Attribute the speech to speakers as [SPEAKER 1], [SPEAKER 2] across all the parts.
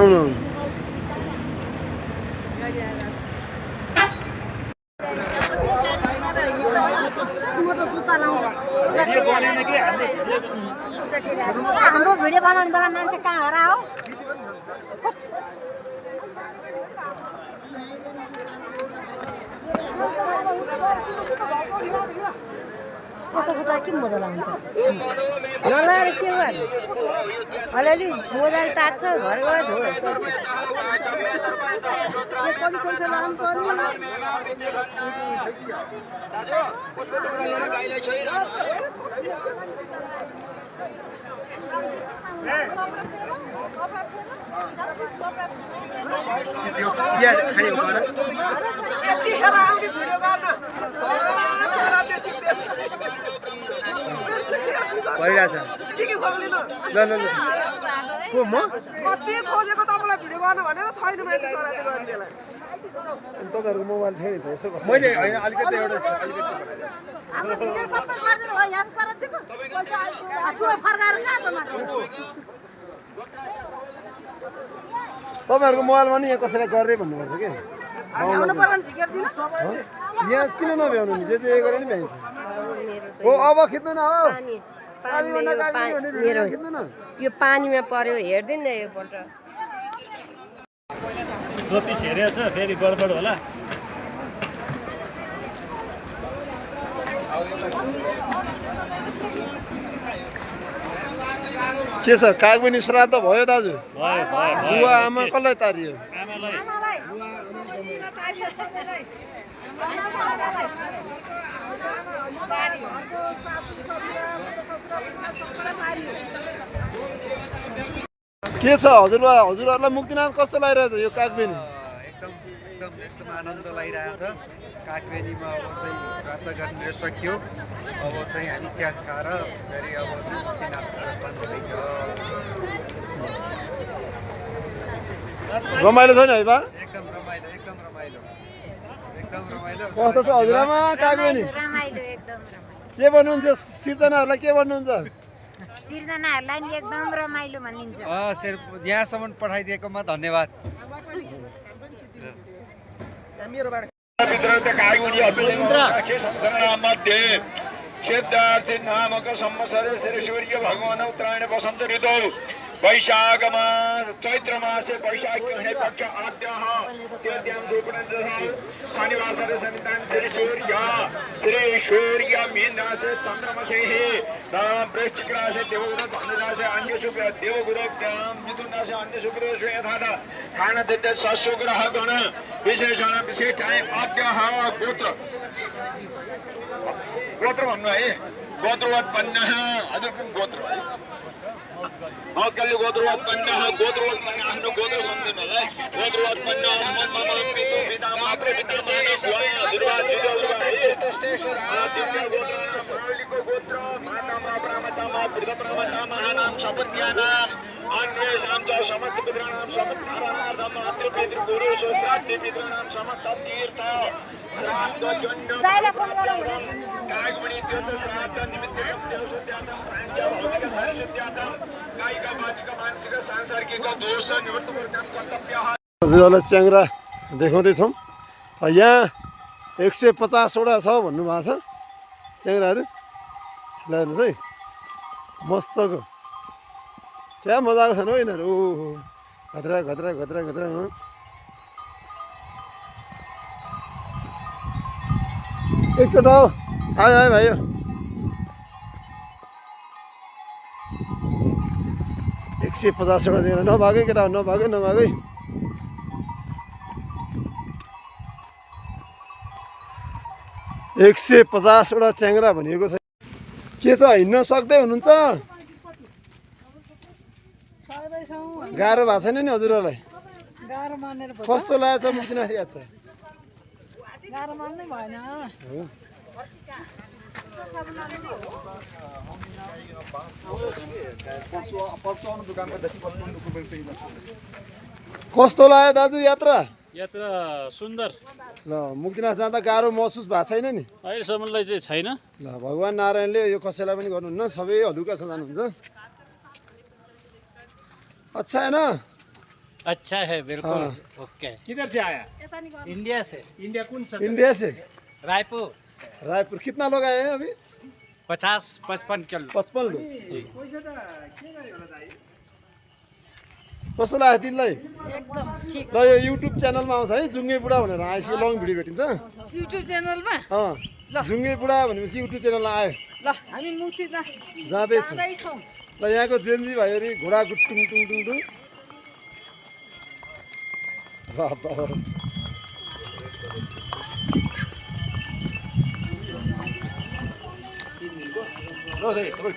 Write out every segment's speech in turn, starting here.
[SPEAKER 1] आउनु
[SPEAKER 2] हाम्रो भिडियो बनाउनु बेला मान्छे कहाँ हरा हो के मजा लाग्छ नलाएर के गर्नु अलिअलि मोबाइल टाच्छ घर गएर झोल कति पैसा लाउनु पर्ने
[SPEAKER 1] तपाईँहरूको मोबाइल फेरि यसो कसो
[SPEAKER 3] मैले होइन अलिकति एउटा
[SPEAKER 1] तपाईँहरूको मोबाइलमा नि यहाँ कसैलाई गर्दै भन्नुपर्छ कि यहाँ किन नभ्याउनु नि जे गरे नि भ्याइन्छ हो अब खिच्नु न हो
[SPEAKER 2] यो पानीमा पर्यो हेर्दैन न एकपल्ट
[SPEAKER 3] ज्योतिष हेरेको छ फेरि गडबड होला
[SPEAKER 1] के छ कागबेनी श्राद्ध भयो दाजु बुवा आमा कसलाई तारियो के छ हजुरहरूलाई मुक्तिनाथ कस्तो लागिरहेछ यो कागबेनी
[SPEAKER 4] एकदम आनन्द लागिरहेछ कागबेनीमा अब चाहिँ श्राद्ध गर्ने सकियो अब चाहिँ हामी चिया खाएर फेरि अब चाहिँ मुक्तिनाथको प्रस्थान हुँदैछ
[SPEAKER 1] रमाइलो छ नि है बा
[SPEAKER 4] एकदम रमाइलो
[SPEAKER 1] कस्तो छ हजुरआमा कागबेनी के भन्नुहुन्छ सिर्जनाहरूलाई के भन्नुहुन्छ
[SPEAKER 2] सिर्जनाहरूलाई नि एकदम रमाइलो भनिन्छ
[SPEAKER 4] यहाँसम्म पठाइदिएकोमा धन्यवाद
[SPEAKER 5] सिद्धार्थी नामक संवत्सरे श्री सूर्य भगवान उत्तरायण वसंत ऋतौ वैशाख मास चैत्र मासे वैशाख पक्ष आद्यः तृतीयां शनिवार श्री सूर्य मीन राशि चंद्रमसे वृश्चिक राशि देवगुरु धनु राशि अन्य शुक्र देवगुरु मिथुन राशि अन्य शुक्र यथा खान दिद्य सशुग्रह गण विशेषण विशिष्ट आद्यः गोत्र भन्नु है गोत्रोत्पन्न हजुर गोत्र है गोत्रोत्पन्न आफ्नो गोत्र सम्झनु होला गोत्रोत्पन्न पिता मात्र गोत्र मातामा प्रामतामा वृद्ध प्रामतामा नाम सपत्यानाम अन्येषां च समस्त पितॄणां समत्कारार्थं मातृपितृ गुरु श्राद्धि पितॄणां समस्त तीर्थ श्राद्ध दण्ड कागमणि तीर्थ श्राद्ध निमित्तं देवशुद्ध्यार्थं पाञ्चभौतिक सारशुद्ध्यार्थं कायिक वाचिक मानसिक सांसारिक दोष निवृत्तिपूर्वकं कर्तव्यः
[SPEAKER 1] हजुरहरूलाई च्याङ्ग्रा देखाउँदैछौँ यहाँ 150 वटा छ भन्नुभएको छ च्याङ्ग्राहरू ल हेर्नुहोस् है मस्तको क्या मजाको छ नि हो यिनीहरू ओहो घत्रा घत्रा घत्रा घत्रा एकचोटि हो आयो आयो भाइ 150 वटा च्याङ्ग्रा नभागै केटा नभागै 150 वटा च्याङ्ग्रा भनेको छ के छ हिँड्न सक्दै हुनुहुन्छ गाह्रो भएको छैन नि हजुरहरूलाई कस्तो लागेको छ मुक्तिनाथ यात्रा कस्तो लाग्यो दाजु यात्रा
[SPEAKER 3] सुन्दर
[SPEAKER 1] ल मुक्तिनाथ जाँदा गाह्रो महसुस भएको छैन नि
[SPEAKER 3] अहिलेसम्मलाई चाहिँ छैन
[SPEAKER 1] ल भगवान् नारायणले यो कसैलाई पनि गर्नुहुन्न सबै हलुका जानुहुन्छ अच्छा है ना
[SPEAKER 6] अच्छा है बिल्कुल
[SPEAKER 1] हाँ।
[SPEAKER 6] ओके
[SPEAKER 3] किधर से आया?
[SPEAKER 6] इंडिया से
[SPEAKER 3] इंडिया कौन सा?
[SPEAKER 1] इंडिया से
[SPEAKER 6] रायपुर
[SPEAKER 1] रायपुर कितना लोग आए हैं अभी
[SPEAKER 6] 50-55 किलो
[SPEAKER 1] 55 लोग कस्तो लाग्यो तिमीलाई
[SPEAKER 2] एकदम ठिक
[SPEAKER 1] ल यो युट्युब च्यानलमा आउँछ है जुङ्गे बुढा भनेर आएपछि लङ भिडियो भेटिन्छ
[SPEAKER 2] युट्युब च्यानलमा
[SPEAKER 1] अँ
[SPEAKER 2] ल।
[SPEAKER 1] जुङ्गे बुढा भनेपछि युट्युब च्यानलमा आयो
[SPEAKER 2] ल हामी मुक्ति
[SPEAKER 1] जाँदैछु
[SPEAKER 2] जाँदैछौँ
[SPEAKER 1] ल यहाँको जेन्जी भाइहरू घोडा टुङ टुङ टुङ टुङ बाबा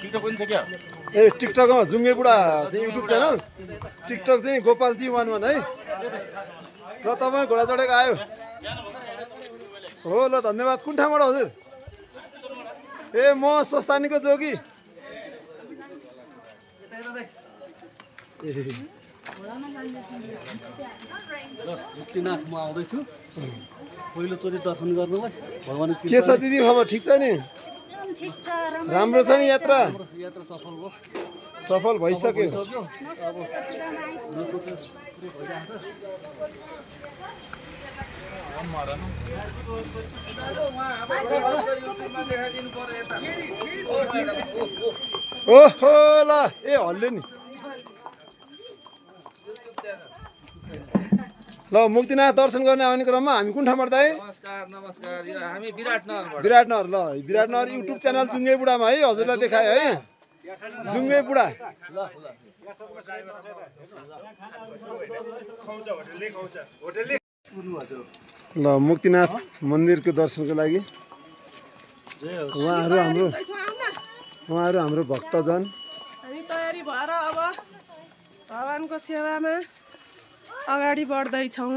[SPEAKER 3] टिकटक पनि छ क्या?
[SPEAKER 1] ए टिकटकमा जुङ्गे बुढा चाहिँ युट्युब च्यानल टिकटक चाहिँ गोपालजी 11 है ल तपाईँ घोडा चढेको आयो हो ल धन्यवाद कुन ठाउँबाट हजुर ए म स्वस्थानीको जोगी
[SPEAKER 6] मुक्तिनाथ म आउँदैछु पहिलो चोटि दर्शन गर्नुलाई भगवान
[SPEAKER 1] के छ दिदी खबर ठिक छ नि राम्रो छ नि यात्रा
[SPEAKER 6] यात्रा सफल भयो
[SPEAKER 1] सफल भइसक्यो
[SPEAKER 6] अब नसोचे पुरै भइरहेको छ
[SPEAKER 1] ओहो ल ए हल्ले नि ल मुक्तिनाथ दर्शन गर्ने आउने क्रममा हामी कुन ठाउँबाट दाइ
[SPEAKER 6] नमस्कार यो हामी विराटनगरबाट
[SPEAKER 1] विराटनगर ल विराटनगर युट्युब च्यानल जुङ्गे बुढामा है हजुरलाई देखायो है जुङ्गे बुढा ल मुक्तिनाथ मन्दिरको दर्शनको लागि उहाँहरू हाम्रो भक्तजन
[SPEAKER 7] हामी तयारी भएर अब भगवानको सेवामा अगाडि बढ्दैछौँ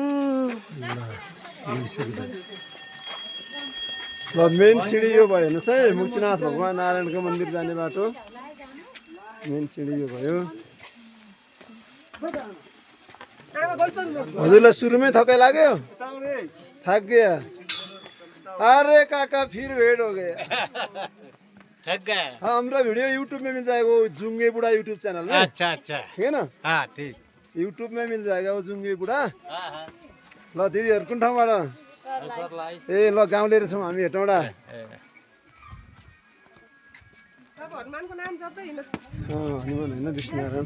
[SPEAKER 1] ल मेन सिँढी यो भयो हेर्नुहोस् है मुक्तिनाथ भगवान् नारायणको मन्दिर जाने बाटो मेन सिँढी यो भयो हजुरलाई सुरुमै थकाइ लाग्यो थक गया अरे काका फिर भेट हो गया
[SPEAKER 6] थक गए
[SPEAKER 1] हाँ हमारा वीडियो यूट्यूब में मिल जाएगा वो जुंगे बुढ़ा यूट्यूब चैनल में
[SPEAKER 6] अच्छा अच्छा
[SPEAKER 1] ठीक है ना
[SPEAKER 6] हाँ ठीक
[SPEAKER 1] यूट्यूब में मिल जाएगा वो जुंगे बुढ़ा
[SPEAKER 6] हाँ हाँ
[SPEAKER 1] ल दिदीहरू कुन ठाउँबाट ए ल गाउँले रहेछौँ हामी हेटौँडा
[SPEAKER 7] हनुमानको नाम जप्दै हिँड्नु
[SPEAKER 1] हनुमान होइन विष्णुनारायण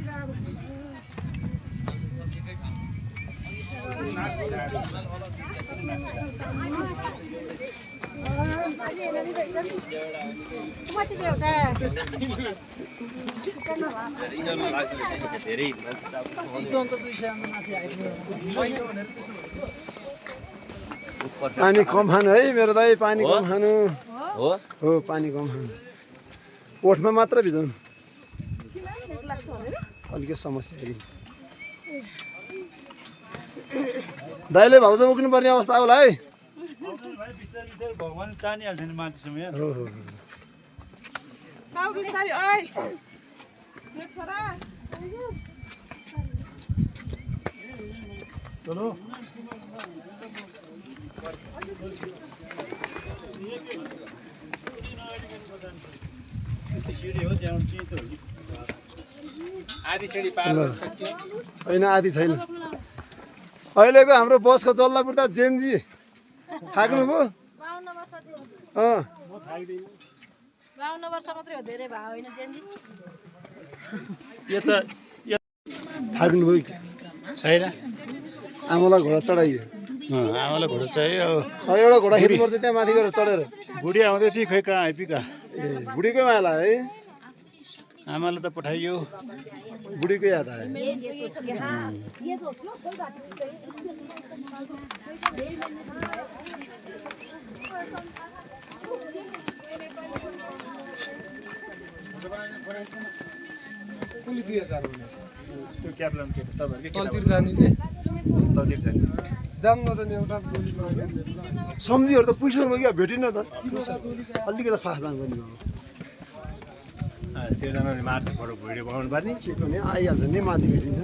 [SPEAKER 1] पानी कम खानु है मेरो दाइ पानी कम खानु हो पानी कम खानु ओठमा मात्र भिजाउनु अलिकति समस्या हेरिन्छ दाइले भाउजू उक्नु पर्ने अवस्था होला है
[SPEAKER 3] भगवान तानिहाल्छ नि मान्छेसँग यहाँ।
[SPEAKER 1] हो
[SPEAKER 7] आऊ बिस्तारी ओइ मेरो छोरा
[SPEAKER 1] चलो
[SPEAKER 3] सिँढी हो त्यहाँ चिसो हो कि आधी सिँढी पार सक्यो
[SPEAKER 1] छैन आदि छैन अहिलेको हाम्रो बसको चल्दा पुर्दा जेनजी थाक्नुभयो
[SPEAKER 2] 52 वर्ष मात्रै हो धेरै भयो होइन जेन्जी
[SPEAKER 3] यो त
[SPEAKER 1] थाक्नुभयो कि
[SPEAKER 3] छैन
[SPEAKER 1] आमालाई घोडा चढाइयो
[SPEAKER 3] आमालाई घोडा चाहियो
[SPEAKER 1] अब एउटा घोडा खेल्नुपर्छ त्यहाँ माथि गएर चढेर
[SPEAKER 3] बुढी आउँदै थिए खै कहाँ आइपुगा
[SPEAKER 1] ए बुढीकै माला है
[SPEAKER 3] आमालाई त पठाइयो
[SPEAKER 1] बुढीको याद आयो
[SPEAKER 3] त्यो क्याब लानु के तपाईँहरूकै
[SPEAKER 6] तलतिर जाने
[SPEAKER 3] तलतिर जाने
[SPEAKER 6] जाम न त एउटा
[SPEAKER 1] सम्झीहरू त पुइसक्नु क्या भेटिन त अलिकति फास्ट जानु पर्ने भयो
[SPEAKER 3] सिर्जनाले मार्छ फोटो भिडियो बनाउनु पर्ने
[SPEAKER 1] के गर्ने आइहाल्छ नि माथि भेटिन्छ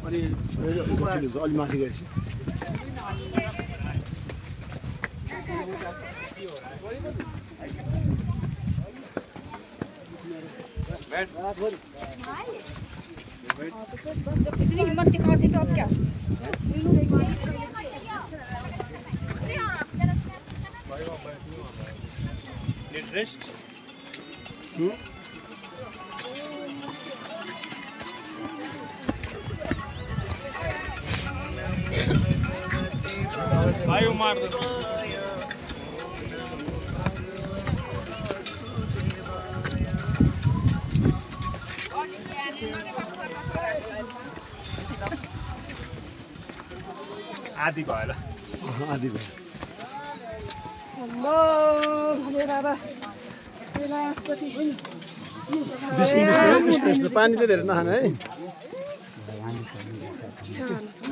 [SPEAKER 1] अलि माथि गएपछि
[SPEAKER 3] वायु मार्दो आदि भएर
[SPEAKER 1] आदि भयो बिस्कुट पानी चाहिँ धेरै नखाने है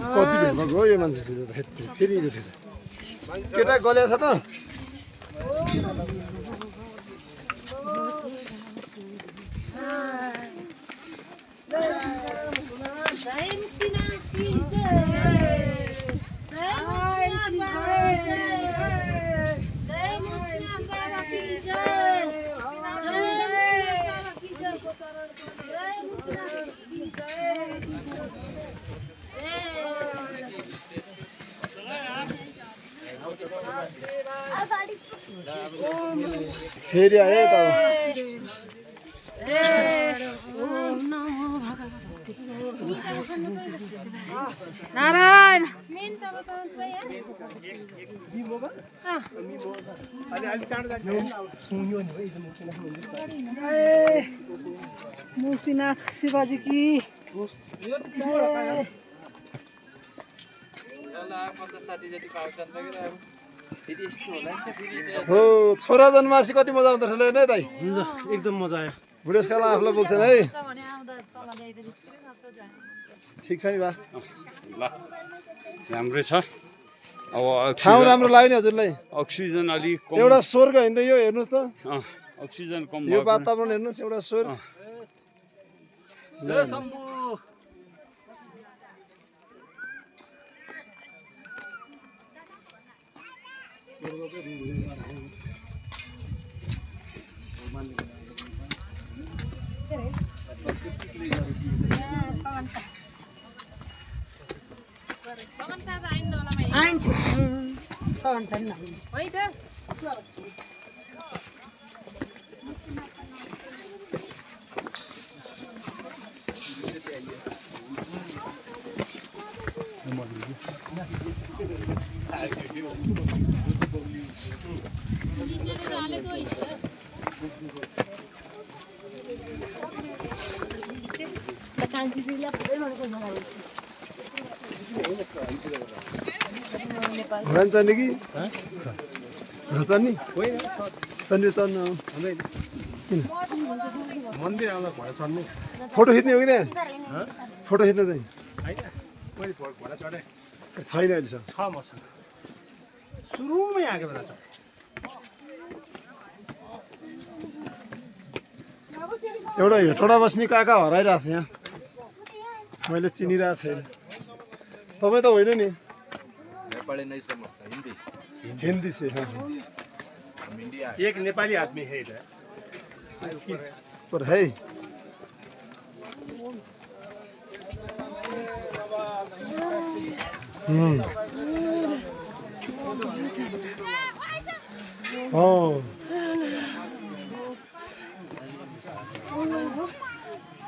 [SPEAKER 1] कति भेटमा गयो यो मान्छे फेरि केटा गल्या छ त फेरि आयो त
[SPEAKER 2] नारायण मुक्तिनाथ शिवाजी की
[SPEAKER 1] हो छोरा जन्मासी कति मजा आउँदो रहेछ नि दाइ
[SPEAKER 3] एकदम मजा आयो
[SPEAKER 1] बुढेसकालमा आफूलाई बोक्छन् है ठिक छ नि बा
[SPEAKER 8] ल राम्रै छ अब
[SPEAKER 1] ठाउँ राम्रो लाग्यो नि हजुरलाई
[SPEAKER 8] अक्सिजन अलिक कम
[SPEAKER 1] एउटा स्वर्ग होइन यो हेर्नुहोस् त
[SPEAKER 8] अक्सिजन कम
[SPEAKER 1] यो वातावरण हेर्नुहोस् एउटा स्वर्ग घोडा चढ्ने कि घोडा चढ्ने चढ्ने चढ्नु
[SPEAKER 3] मन्दिर आउँदा घोडा चढ्नु
[SPEAKER 1] फोटो खिच्ने हो कि त्यहाँ फोटो खिच्न चाहिँ
[SPEAKER 3] होइन मैले घोडा चढेँ
[SPEAKER 1] छैन अहिलेसम्म
[SPEAKER 3] छ मसँग सुरुमै आएको बेला छ
[SPEAKER 1] एउटा हेटौँडा बस्ने काका हराइरहेको छ यहाँ मैले चिनिरहेको छैन तपाईँ त होइन नि
[SPEAKER 5] नेपाली नहीं समझता हिंदी
[SPEAKER 1] हिंदी से हाँ
[SPEAKER 3] एक नेपाली आदमी है इधर
[SPEAKER 1] पर है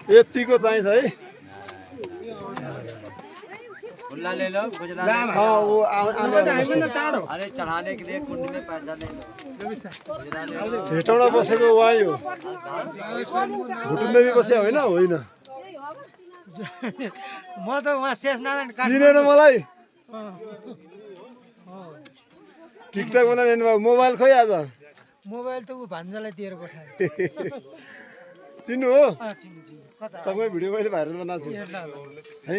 [SPEAKER 1] यतिको चाहिन्छ है
[SPEAKER 6] ले लो गुजरात
[SPEAKER 1] हाँ वो
[SPEAKER 6] अरे चढ़ाने के लिए कुंड में पैसा ले लो
[SPEAKER 1] हेटौँडा बसेको वहाँ हो भुटुन्दै बस्यो होइन होइन
[SPEAKER 6] म त वहाँ शेषनारायण
[SPEAKER 1] चिनेन मलाई टिकटक बनाइरहनु भयो मोबाइल खोइ आज
[SPEAKER 6] मोबाइल त ऊ भान्जालाई दिएर पठाए
[SPEAKER 1] चिन्नु हो तपाईँ भिडियो मैले भाइरल बनाएको छु है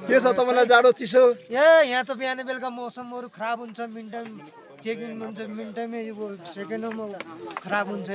[SPEAKER 1] के छ तपाईँलाई जाडो चिसो
[SPEAKER 6] यहाँ त बिहान बेलुका मौसमहरू खराब हुन्छ मिन टाइम चेक इन हुन्छ मिन टाइममै सेकेन्डमा खराब हुन्छ